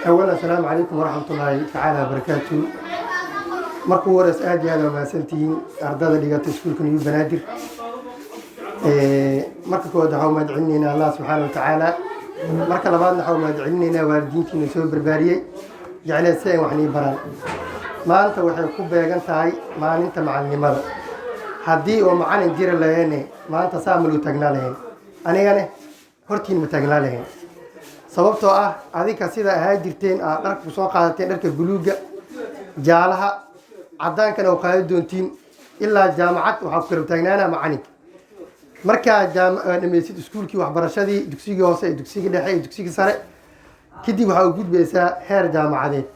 Awal, assalaamu calaykum waraxmatullaahi tacaala wabarakaatu. Marka ugu horeysa, aad iyo aad waa mahadsantihiin ardada dhigata iskuulka New Banaadir. Marka koowaad waxaa u mahad celinaynaa Allah subxaana wa tacaala. Marka labaadna waxaa u mahad celinaynaa waalidiintiina soo barbaariyey, jecleen si ay wax nii baraan. Maanta waxay ku beegan tahay maalinta macalinimada. Haddii oo macalin jiri laheene, maanta saa maluu taagnaa lahayn, anigane hortiin ma taagnaa lahayn, sababtoo ah adinka sida ahaa jirteen, aad dharka kusoo qaadateen, dharka buluugga, jaalaha, caddaankana oo qaadi doontiin ilaa jaamacad, waxaa ku garab taagnaanaa macalinka. Markaa dhamaysid iskuulkii, waxbarashadii dugsigii hoose iyo dugsigii dhexe iyo dugsigii sare kadib, waxaa u gudbaysaa heer jaamacadeed.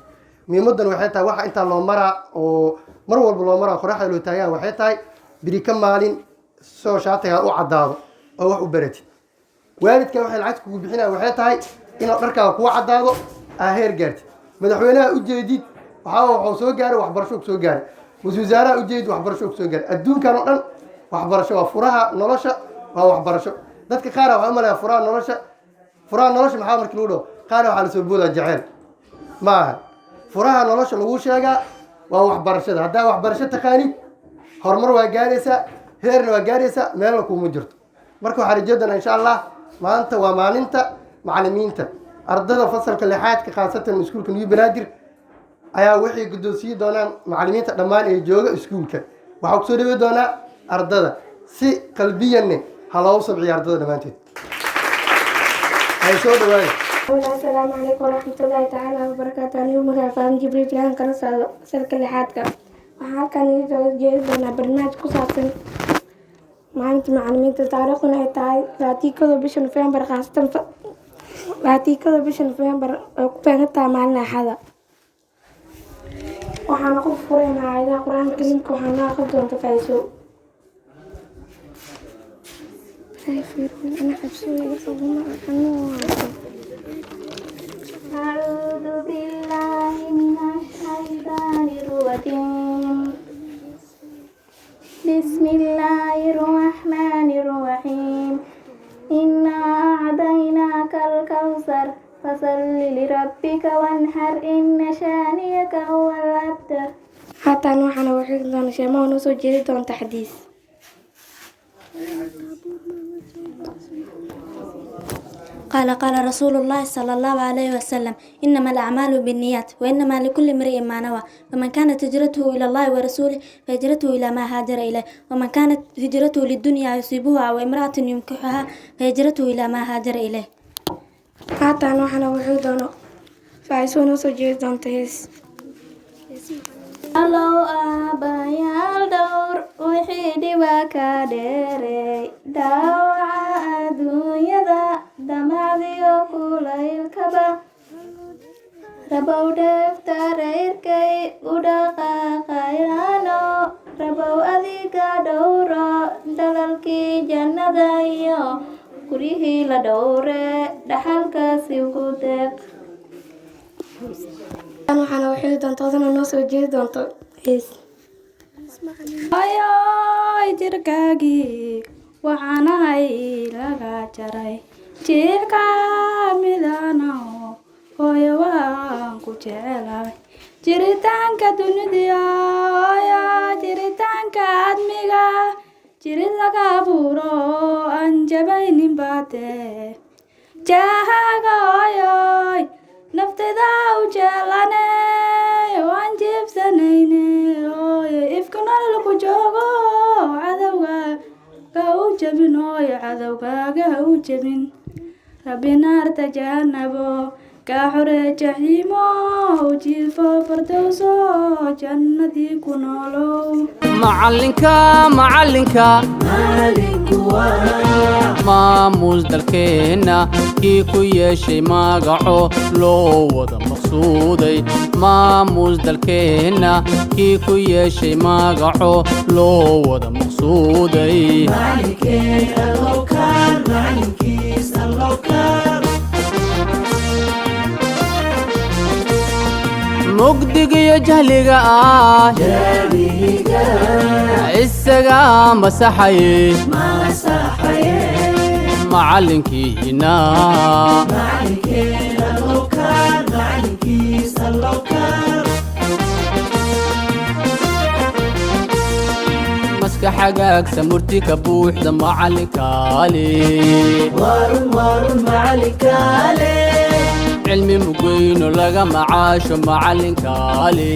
Muhiimaddan waxay tahay, waxa intaa loo maraa oo mar walba loo maraa, qoraxda loo taagaa, waxay tahay biri ka maalin soo shaatigaa u caddaado oo wax u baratid. Waalidka waxay lacagta kugu bixinaya waxay tahay inaad dharkaaga kugu caddaado, aa heer gaartid. Madaxweynaha ujeedid waxaa wuxuu soo gaaray waxbarasho kusoo gaaray. Ra-iisul wasaaraha ujeedid waxbarasho kusoo gaaray. Adduunkan oo dhan waxbarasho waa furaha nolosha, waa waxbarasho. Dadka qaar waxay u maleeyaa furaha nolosha. Furaha nolosha maxaa markii lagu dhaho, qaarna waxaa lasoo boodaa jaceyl. Ma aha. Furaha nolosha lagu sheegaa waa waxbarashada. Haddaa waxbarasho taqaanid, horumar waa gaaraysaa, heerna waa gaaraysaa, meelna kuuma jirto. Marka waxaa rajeedana, insha Allah, maanta waa maalinta macalimiinta. Ardada fasalka lixaadka, khaasatan iskuulka New Banaadir, ayaa waxay guddoonsiin doonaan macalimiinta dhammaan ee jooga iskuulka. Waxaa kusoo dhawi doonaa ardada si qalbiyanne. Ha loogu sabciyo ardada dhammaanteed, hay soo dhawaada. Asalaamu calaykum waraxmatullaahi tacaala wabarakaatu. Anigu magaca Faamin Jibriil Ibraahim, kana socdo fasalka lixaadka. Waxaan halkan idiin soo jeedi doonaa barnaamij ku saabsan maalinta macalimiinta, taariikhduna ay tahay 21-da bisha Nofeembar, khaasatan 21-da bisha Nofeembar oo ku beegan tahay maalin Axada. Waxaana ku furaynaa aayadaha Qur-aanka Kariimka. Waxaana aqri doonta Faiso. أعوذ بالله من الشيطان الرجيم. بسم الله الرحمن الرحيم. إنا أعطيناك الكوثر، فصل لربك وانحر، إن شانئك هو الأبتر. Haatan waxaana waxigi doona sheemaha noo soo jeedi doonta xadiis. قال قال رسول الله صلى الله عليه وسلم: إنما الأعمال بالنيات، وإنما لكل امرئ ما نوى، فمن كانت هجرته إلى الله ورسوله فهجرته إلى ما هاجر إليه، ومن كانت هجرته للدنيا يصيبها أو امرأة ينكحها فهجرته إلى ما هاجر إليه. Haatan waxaana waxigi doona Faiso noo soo jeedi doonta hees. Allow aabbayaal dhowr, wixii dhiba ka dheereey, dhaawaca adduunyada, damacdiyo kulaylkaba. Rabow dheefta reerkay u dhaqaaqayaano, rabow adiga dhowro, dhalalkii jannada iyo guryihii la dhowre, dhaxalkaasi ku deeq. Waxaana waxigi doonta odana noo soo jeedi doonta hees. Ayoy, jirkaagii waxaanahay laga jaray, jiilka midanaho, hooyo waan ku jecelahay. Jiritaanka dunidiyo hooyo, jiritaanka admiga, jirid laga abuuro aan jabaynin baate. Jahaaga hooyoy, naftayda u jeelane, waan jiibsanayne hooyo, ifka nolol ku joogo, cadowga ga u jabin hooyo, cadowgaaga ha u jabin. Rabbi naarta jahanabo kaa xore, jaxiimo jiifo, fardowso jannadii ku noolow. Macalinka, macalinka, maamuus dalkeenna kii ku yeeshay magaco loo wada maqsuuday, maamuus dalkeenna kii ku yeeshay magaco loo wada maqsuuday. Mugdigiyo jahliga ah isaga masaxaye, macalinkiina. Xagaagsa murti ka buuxda macalinkaale. Cilmi mugeyno laga macaasho macalinkaale.